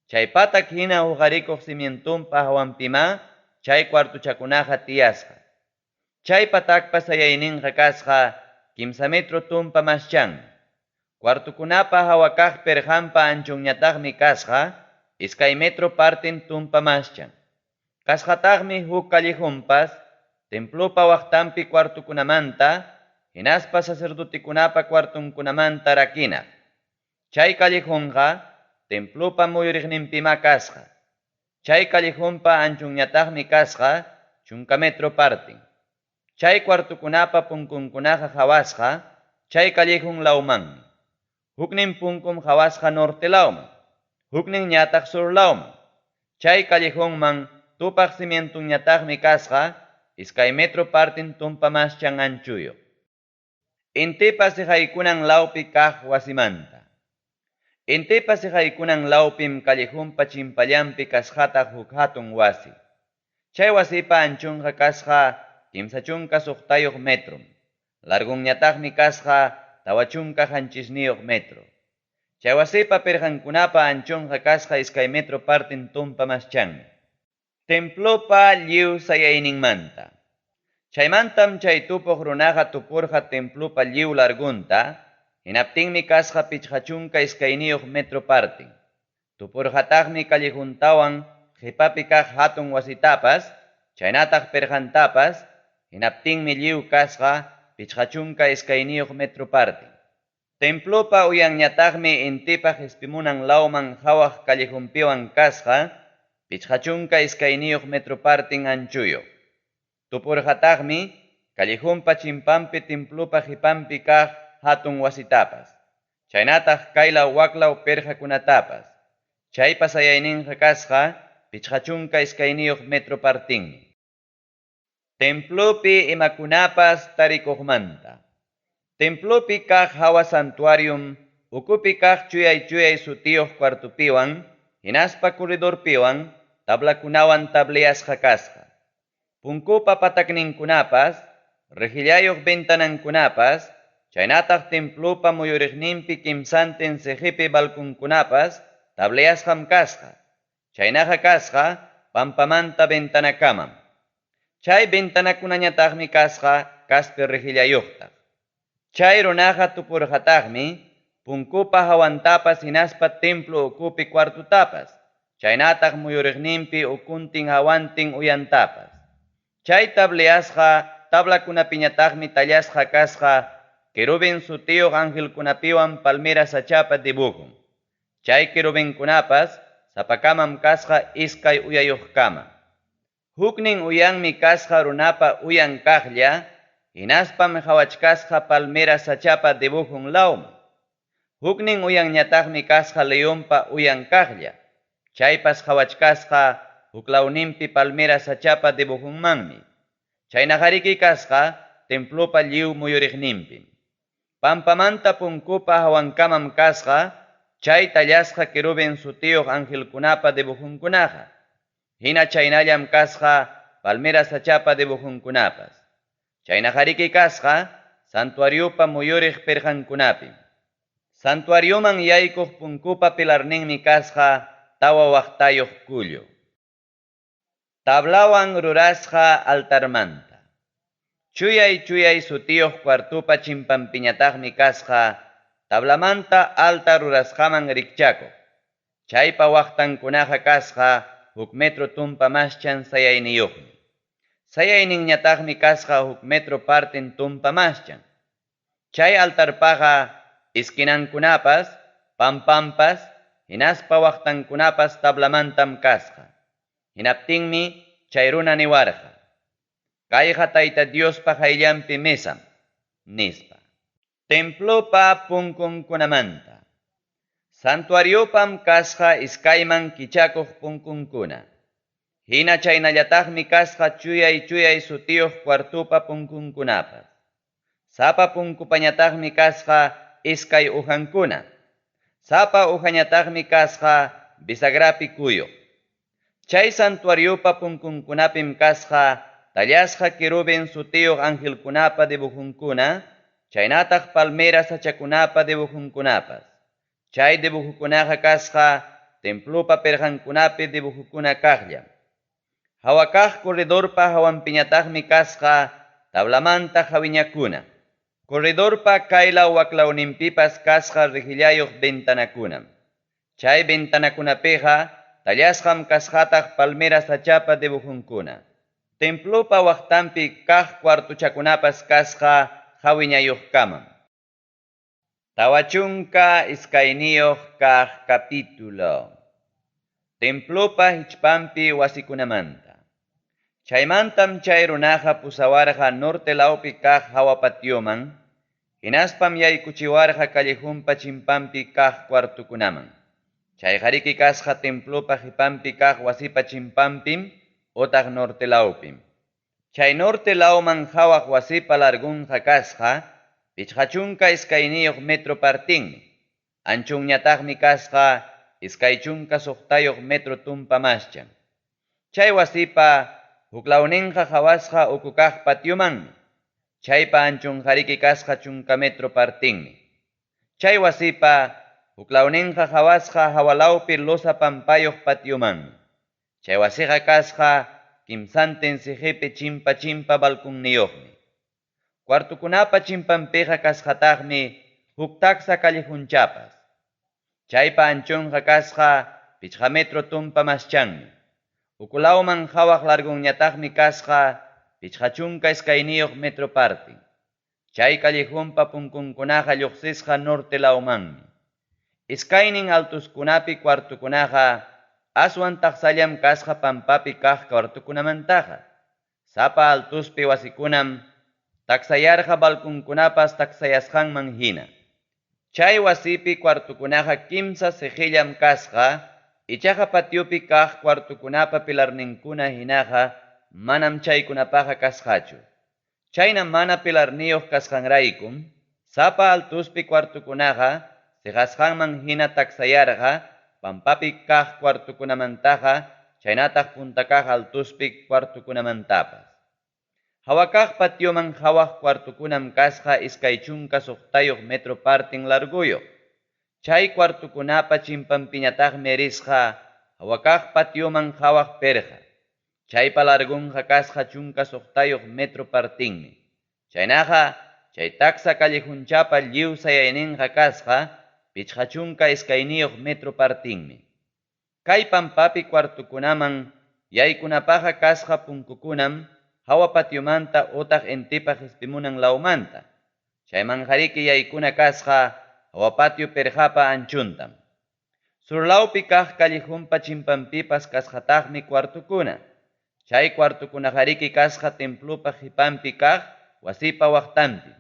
Chay patak hina huqarikuq cimientonpa hawanpimá chay cuartochakunaqa tiyasqa. Chay patakpa sayayninqa kasqa 3 metro tumpa maschanmi. Cuartokunapa hawa kaq perqanpa anchonñataqmi kasqa 2 metro parten tumpa maschan. Kasqataqmi huk callejonpas templopa waqtanpi cuartokunamanta hinaspa sacerdotekunapa cuartonkunamanta rakinaq. Chay callejonqa templopa muyuriqninpimá kasqa. Chay callejonpa anchonñataqmi kasqa 10 metro parten. Chay cuartokunapa punkunkunaqa qawasqa chay callejón lawmanmi. Huknin punkum qawasqa norte lawman, hukninñataq sur lawman. Chay callejonman tupaq cimientonñataqmi kasqa 2 metro parten tumpa maschan anchuyuq. Intipa siqaykunan lawpi kaq wasimanta. Intipa siqaykunan lawpim callejonpa chimpallanpi kasqataq huk hatun wasi. Chay wasipa anchunqa kasqa 36 metrom. Largonñataqmi kasqa 47 metro. Chay wasipa pirqankunapa anchunqa kasqa 2 metro parten tumpa maschanmi. Templopa lliw sayayninmanta. Chaymantam chay tupuq runaqa tupurqa templopa lliw largunta, hinaptinmi kasqa 52 metro parten. Tupurqataqmi callejontawan qipapi kaq hatun wasitapas, chaynataq pirqantapas, hinaptinmi lliw kasqa 52 metro parten. Templopa uyanñataqmi intipa qispimunan lawman qawaq callejonpiwan kasqa 52 metro parten anchuyuq. Tupurqataqmi callejonpa chimpanpi templopa qipanpi kaq hatun wasitapas, chaynataq kaylaw waklaw pirqakunatapas. Chaypa sayayninqa kasqa 52 metro partinmi. Templopi imakunapas tarikuqmanta. Templopi kaq hawa santuarium ukupi kaq chuyay-chuyay sutiyuq cuartopiwan, hinaspa corredorpiwan, tablakunawan tableasqa kasqa. Punkupa patakninkunapas, rejillayuq ventanankunapas, chaynataq templopa muyuriqninpi kimsantin siqipi balconkunapas tableasqam kasqa. Chaynaqa kasqa pampamanta ventanakamam. Chay ventanakunañataqmi kasqa kaspi rejillayuqtaq. Chay runaqa tupurqataqmi punkupa hawantapas hinaspa templo ukupi cuartotapas, chaynataq muyuriqninpi ukuntin hawantin uyantapas. Chay tableasqa tablakunapiñataqmi tallasqa kasqa querubín sutiyuq angelkunapiwan palmera sachapa dibujon. Chay querubinkunapas sapakamam kasqa iskay uyayuqkama. Huknin uyanmi kasqa runapa uyan kaqlla, hinaspam qawachkasqa palmera sachapa dibujon lawman. Huknin uyanñataqmi kasqa leonpa uyan kaqlla, chaypas qawachkasqa huklawninpi palmera sachapa dibujonmanmi. Chaynaqariki kasqa templopa lliw muyuriqninpim. Pampamanta punkupa hawankamam kasqa chay tallasqa querubín sutiyuq angelkunapa dibujonkunaqa. Hina chaynallam kasqa palmera sachapa dibujonkunapas. Chaynaqariki kasqa santuariopa muyuriq pirqankunapim. Santuarioman yaykuq punkupa pilarninmi kasqa 4 waqtayuq kullu. Tablawan rurasqa altarmanta. Chuyay-chuyay sutiyuq cuartopa chimpanpiñataqmi kasqa tablamanta altar rurasqaman rikchakuq. Chaypa waqtankunaqa kasqa 1 metro tumpa maschan sayayniyuqmi. Sayayninñataqmi kasqa 1 metro parten tumpa maschan. Chay altarpaqa esquinankunapas, pampampas, hinaspa waqtankunapas tablamantam kasqa. Hinaptinmi chay runa niwarqa: Kayqa Tayta Diospa qayllanpi mesam, nispa. Templopa punkunkunamanta. Santuariopam kasqa iskayman kichakuq punkunkuna. Hina chaynallataqmi kasqa chuyay-chuyay sutiyuq cuartopa punkunkunapas. Sapa punkupañataqmi kasqa iskay ujankuna. Sapa ujañataqmi kasqa bisagrapi kuyuq. Chay santuariopa punkunkunapim kasqa tallasqa querubin sutiyuq angelkunapa dibujonkuna, chaynataq palmera sachakunapa dibujonkunapas. Chay dibujokunaqa kasqa templopa perqankunapi dibujokuna kaqllam. Hawa kaq corredorpa hawanpiñataqmi kasqa tablamanta hawiñakuna. Corredorpa kaylaw waklawninpipas kasqa rejillayuq ventanakunam. Chay ventanakunapiqa tallasqam kasqataq palmera sachapa dibujonkuna. Templopa waqtanpi kaq cuartochakunapas kasqa hawiñayuqkamam. 42 kaq capítulo. Templopa hichpanpi wasikunamanta. Chaymantam chay runaqa pusawarqa norte lawpi kaq hawa patioman, hinaspam yaykuchiwarqa callejunpa chimpanpi kaq cuartokunaman. Chayqariki kasqa templopa qipanpi kaq wasipa chimpanpim otaq norte lawpim. Chay norte lawman hawaq wasipa largunqa kasqa 52 metro partinmi. Anchunñataqmi kasqa 26 metro tumpa maschan. Chay wasipa huklawninqa hawasqa uku kaq patiomanmi. Chaypa anchunqariki kasqa 10 metro partinmi. Chay wasipa huklawninqa hawasqa hawalawpi losa pampayuq patiomanmi. Chay wasiqa kasqa kimsantin siqipi chimpa chimpa balconniyuqmi. Cuartokunapa chimpanpiqa kasqataqmi huk taksa callejunchapas. Chaypa anchunqa kasqa 5 metro tumpa maschanmi. Ukulawman hawaq largunñataqmi kasqa 52 metro partin. Chay callejunpa punkunkunaqa lluqsisqa norte lawmanmi. Iskaynin altuskunapi cuartokunaqa aswan taqsallam kasqa pampapi kaq cuartokunamantaqa. Sapa altuspi wasikunam taksayarqa balconkunapas taksayasqanman hina. Chay wasipi cuartokunaqa kimsa siqillam kasqa, ichaqa patiopi kaq cuartokunapa pilarninkuna hinaqa manam chaykunapaqa kasqachu. Chayna mana pilarniyuq kasqanraykum, sapa altuspi cuartokunaqa siqasqanman hina taksayarqa pampapi kaq cuartokunamantaqa chaynataq punta kaq altuspi cuartokunamantapas. Hawa kaq patioman hawaq cuartokunam kasqa 26 metro partin larguyuq. Chay cuartokunapa chimpanpiñataqmi risqa hawa kaq patioman hawaq perqa. Chaypa largunqa kasqa 16 metro partinmi. Chaynaqa chay taksa callejunchapa lliw sayayninqa kasqa 52 metro partinmi. Kay pampapi cuartokunaman yaykunapaqa kasqa punkukunam hawa patiomanta otaq intipa qispimunan lawmanta. Chaymanqariki yaykuna kasqa hawa patio perqapa anchuntam. Surlawpi kaq callejunpa chimpanpipas kasqataqmi cuartokuna. Chay cuartokunaqariki kasqa templopa qipanpi kaq wasipa waqtanpi.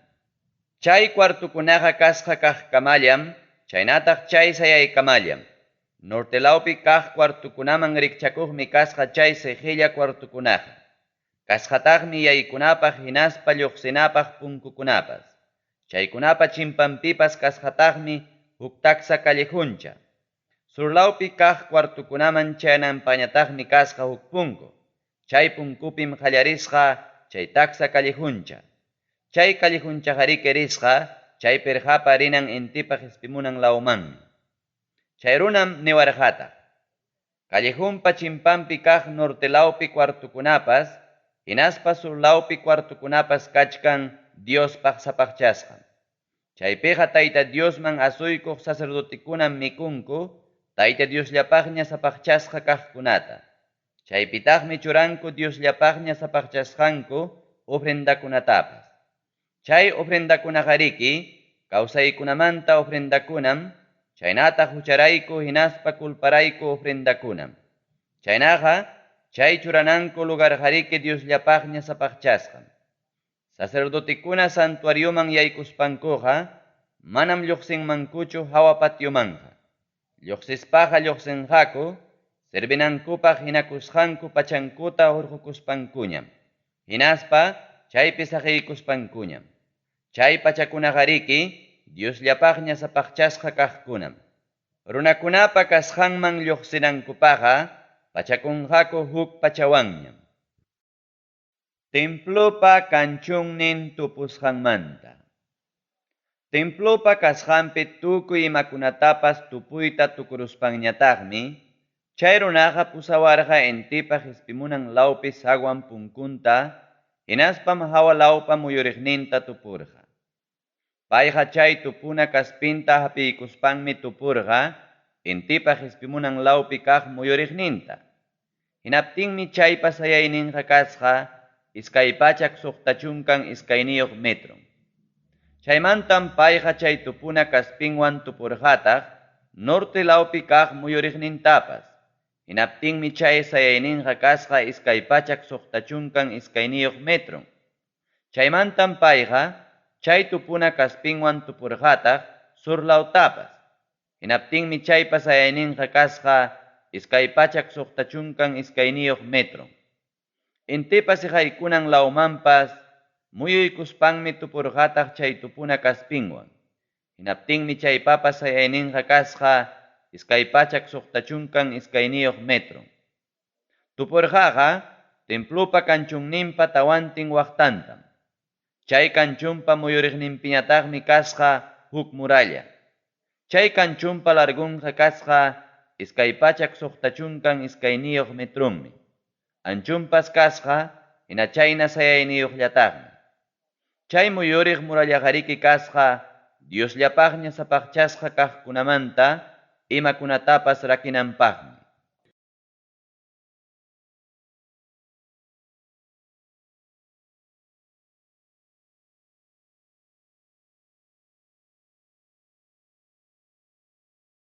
Chay cuartokunaqa kasqa kaqkamallam, chaynataq chay sayaykamallam. Norte lawpi kaq cuartokunaman rikchakuqmi kasqa chay siqilla cuartokunaqa. Kasqataqmi yaykunapaq hinaspa lluqsinapaq punkukunapas. Chaykunapa chimpanpipas kasqataqmi huk taksa callejuncha. Surlawpi kaq cuartokunaman chayananpañataqmi kasqa huk punku. Chay punkupim qallarisqa chay taksa callejuncha. Chay callejunchaqariki risqa chay perqapa rinan intipa qispimunan lawmanmi. Chay runam niwarqataq. Callejunpa chimpanpi kaq norte lawpi cuartokunapas hinaspa surlawpi cuartokunapas kachkan Diospaq sapaqchasqam. Chaypiqa Tayta Diosman asuykuq sacerdotekunam mikunku Tayta Diosllapaqña sapaqchasqa kaqkunata. Chaypitaqmi churanku Diosllapaqña sapaqchasqanku ofrendakunatapas. Chay ofrendakunaqariki kawsaykunamanta ofrendakunam, chaynataq hucharayku hinaspa culparayku ofrendakunam. Chaynaqa chay churananku lugarqariki Diosllapaqña sapaqchasqam. Sacerdotekuna santuarioman yaykuspankuqa manam lluqsinmankuchu hawa patiomanqa. Lluqsispaqa lluqsinqaku servinankupaq hinakusqanku pachankuta hurqukuspankuñam. Hinaspa chaypi saqiykuspankuñam. Chay pachakunaqariki Diosllapaqña sapaqchasqa kaqkunam. Runakunapa kasqanman lluqsinankupaqa pachakunqaku huk pachawanñam. Templopa kanchunnin tupusqanmanta. Templopa kasqanpi tukuy imakunatapas tupuyta tukuruspanñataqmi, chay runaqa pusawarqa intipa qespimunan lawpi zaguan punkunta hinaspam hawa lawpa muyuriqninta tupurqa. Payqa chay tupuna kaspinta hapiykuspanmi tupurqa intipa qespimunan lawpi kaq muyuriqninta. Hinaptinmi chaypa sayayninqa kasqa 262 metrom. Chaymantam payqa chay tupuna kaspinwan tupurqataq norte lawpi kaq muyuriqnintapas. Hinaptinmi chay sayayninqa kasqa 262 metrom. Chaymantam payqa chay tupuna kaspinwan tupurqataq sur lawtapas. Hinaptinmi chaypa sayayninqa kasqa 262 metrom. Intipa seqaykunan lawmanpas muyuykuspanmi tupurqataq chay tupuna kaspinwan. Hinaptinmi chaypapas sayayninqa kasqa 262 metrom. Tupurqaqa templopa kanchunninpa tawantin waqtantam. Chay kanchunpa muyuriqninpiñataqmi kasqa huk muralla. Chay kanchunpa largonqa kasqa 262 metronmi. Anchonpas kasqa hina chayna sayayniyuqllataqmi. Chay muyuriq murallaqariki kasqa Diosllapaqña sapaqchasqa kaqkunamanta imakunatapas rakinanpaqmi.